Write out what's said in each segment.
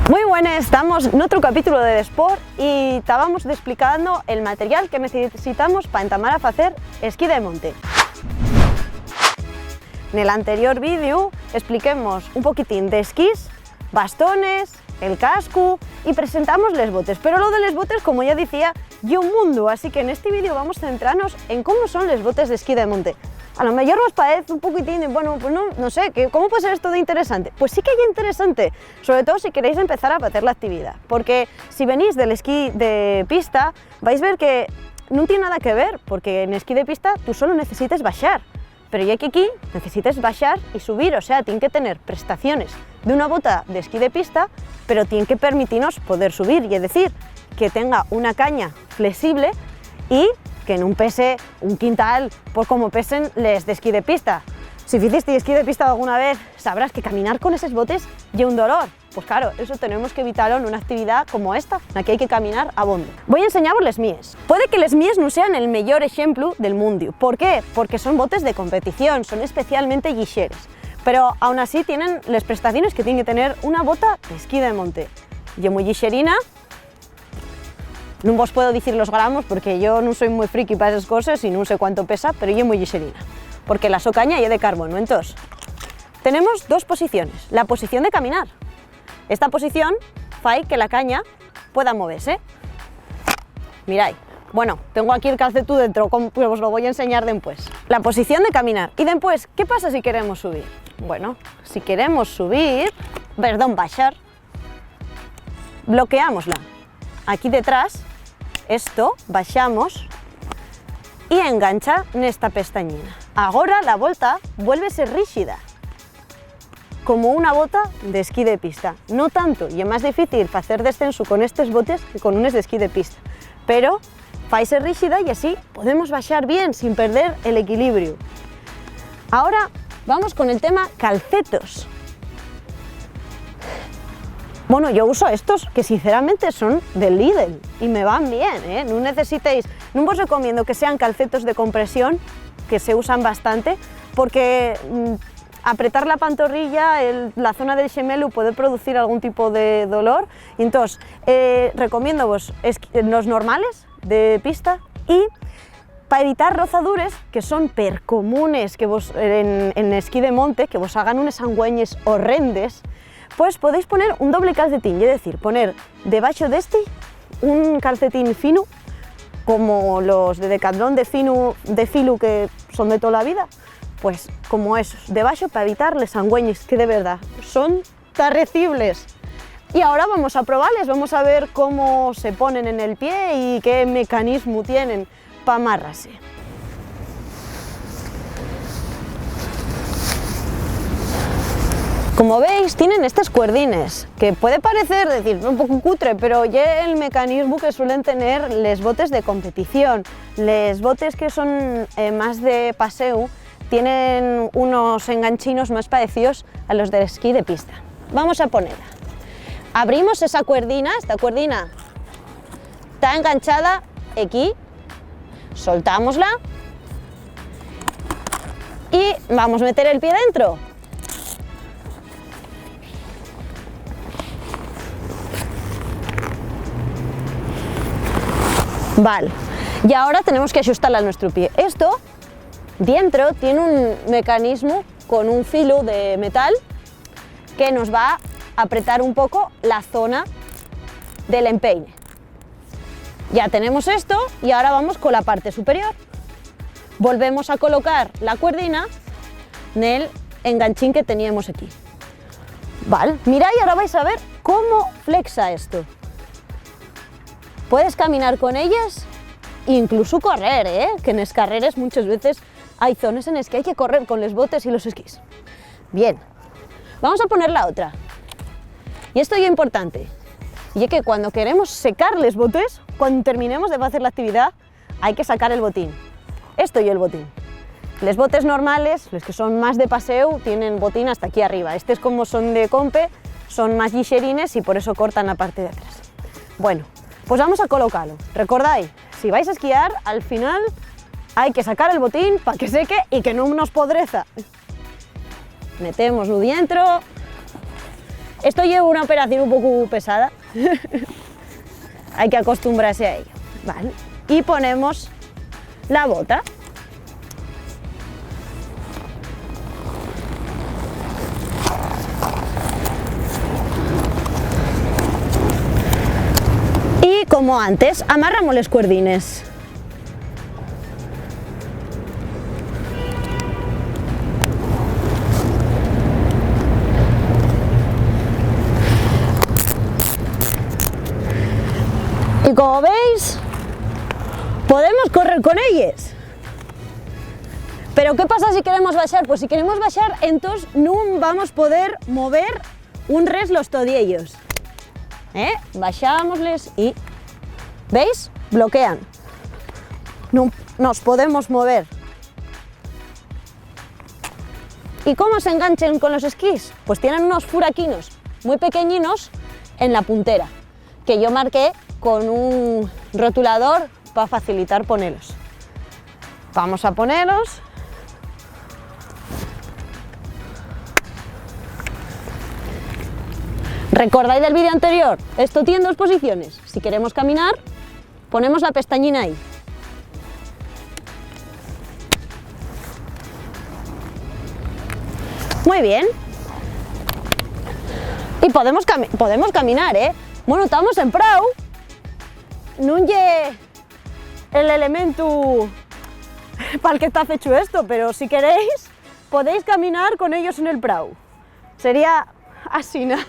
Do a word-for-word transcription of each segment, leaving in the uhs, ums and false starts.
Mui buenes, estamos n'otru capítulo de Desport y tábamos desplicando el material que necesitamos pa entamar a facer esquí de monte. Nel anterior vídeo espliquemos un poquitín d'esquís, bastones, el cascu y presentamos les botes. Pero lo de les botes, como ya dicía, ye un mundu, así que nesti vídeo vamos centranos en cómo son les botes d'esquí de monte. A lo mellor vos paez un poquitín de, bueno, pues no, no sé, que, ¿cómo puede ser esto de interesante? Pues sí que ye interesante, sobre todo si queréis empezar a facer la actividá, porque si venís del esquí de pista, vais ver que nun tien nada que ver, porque n'esquí de pista tú solo necesites baxar, pero ye que aquí necesites baxar y subir, o sea, tien que tener prestaciones d'una bota d'esquí de pista, pero tien que permitinos poder subir, ye decir, que tenga una caña flexible y que nun pese un quintal, pues como pesen les d'esquí de pista. Si ficisti esquí de pista alguna vez, sabrás que caminar con eses botes ye un dolor. Pues claro, eso tenemos que evitalo nuna actividá como esta, na que hai que caminar abondo. Voi enseñavos les míes. Puede que les míes nun sean el meyor exemplu del mundiu. ¿Por qué? Porque son botes de competición, son especialmente llixeres. Pero aún así tienen les prestaciones que tien que tener una bota d'esquí de monte. Ye mui llixerina, nun vos puedo dicir los gramos porque yo nun soi mui friki pa eses coses y nun sé cuánto pesa, pero ye mui llixerina, porque la so caña ye de carbono. Entós, tenemos dos posiciones. La posición de caminar. Esta posición fai que la caña pueda movese. Mirai, bueno, tengo aquí el calcetú dentro, com-, que vos lo voi enseñar dempués. La posición de caminar. Y dempués, ¿qué pasa si queremos subir? Bueno, si queremos subir, perdón, baxar, bloqueámosla. Aquí detrás, esto, baxamos y engancha nesta pestañina. Agora la bota vuélvese ríxida, como una bota d'esquí de pista. No tanto, ye más difícil facer descensu con estes botes que con unes d'esquí de pista, pero faise ríxida y así podemos baxar bien sin perder el equilibriu. Ahora vamos con el tema calcetos. Bueno, yo uso estos que sinceramente son del Lidl y me van bien, ¿eh? Nun necesitéis, nun vos recomiendo que sean calcetos de compresión, que se usan bastante, porque, mm, apretar la pantorrilla, el, la zona del xemelu puede producir algún tipo de dolor. Y entós, eh, recomiéndovos es-, los normales de pista y pa evitar rozadures, que son percomunes que vos, en, en esquí de monte, que vos hagan unes angüeñes horrendes, pues podéis poner un doble calcetín, ye decir, poner debaxo d'esti un calcetín finu, como los de Decathlon de finu, de filu que son de tola vida, pues como esos, debaxo pa evitar les angüeñes, que de verdá son tarrecibles. Y ahora vamos a probales, vamos a ver cómo se ponen en el pie y qué mecanismu tienen pa amarrase. Como veis, tienen estes cuerdines, que puede parecer, decir, un poco cutre, pero ye el mecanismu que suelen tener les botes de competición. Les botes que son, eh, más de paséu tienen unos enganchinos más paecíos a los del esquí de pista. Vamos a ponela. Abrimos esa cuerdina, esta cuerdina ta enganchada equí, soltámosla y vamos meter el pie dentro. Val, y ahora tenemos que axustala al nuestru pie. Esto dientro tien un mecanismu con un filu de metal que nos va a apretar un poco la zona del empeine. Ya tenemos esto y ahora vamos con la parte superior. Volvemos a colocar la cuerdina nel enganchín que teníamos aquí. Val, mira, y ahora vais a ver cómo flexa esto. Puedes caminar con ellas, incluso correr, ¿eh? Que nes carreres muchas veces hai zones en les que hai que correr con les botes y los esquís. Bien, vamos a poner la otra. Y esto ye importante, ye que cuando queremos secar les botes, cuando terminemos de facer la actividá, hai que sacar el botín. Esto ye el botín. Les botes normales, les que son más de paséu, tienen botín hasta aquí arriba. Estes, como son de compe, son más llixerines y por eso cortan la parte de atrás. Bueno, pues vamos a colocalo. Recordái, si vais a esquiar, al final hai que sacar el botín pa que seque y que nun nos podreza. Metémoslo dientro. Esto ye una operación un poco pesada. Hai que acostumbrase a ello. Vale. Y ponemos la bota. Y como antes, amarramos les cuerdines. Y como veis, podemos correr con elles. Pero ¿qué pasa si queremos baixar? Pues si queremos baixar, entós nun vamos poder mover un res los todiellos. ¿Eh? Baixámosles y, ¿veis? Bloquean. Nun nos podemos mover. ¿Y cómo se enganchen con los esquís? Pues tienen unos furaquinos muy pequeñinos en la puntera, que yo marqué con un rotulador pa facilitar ponelos. Vamos a ponelos. ¿Recordáis del vídeo anterior? Esto tiene dos posiciones. Si queremos caminar, ponemos la pestañina ahí. Muy bien. Y podemos cami-, podemos caminar, ¿eh? Bueno, tamos en prau. Nun ye el elementu pal que ta fechu esto, pero si queréis, podéis caminar con ellos en el prau. Sería asina.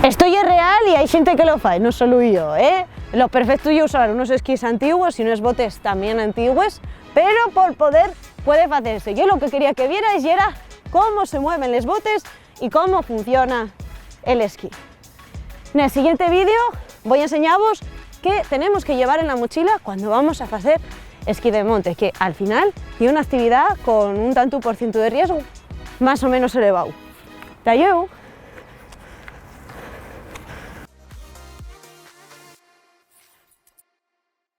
Esto ye real y hai xente que lo fai, no solo yo, ¿eh? Lo perfecto ye usar unos esquís antiguos y unes botes tamién antigües, pero por poder puede facerse. Yo lo que quería que vierais yera cómo se mueven les botes y cómo funciona el esquí. Nel siguiente vídeo voi enseñavos qué tenemos que llevar en la mochila cuando vamos a facer esquí de monte, que al final ye una actividá con un tantu por cientu de riesgu más o menos eleváu. Ta llueu.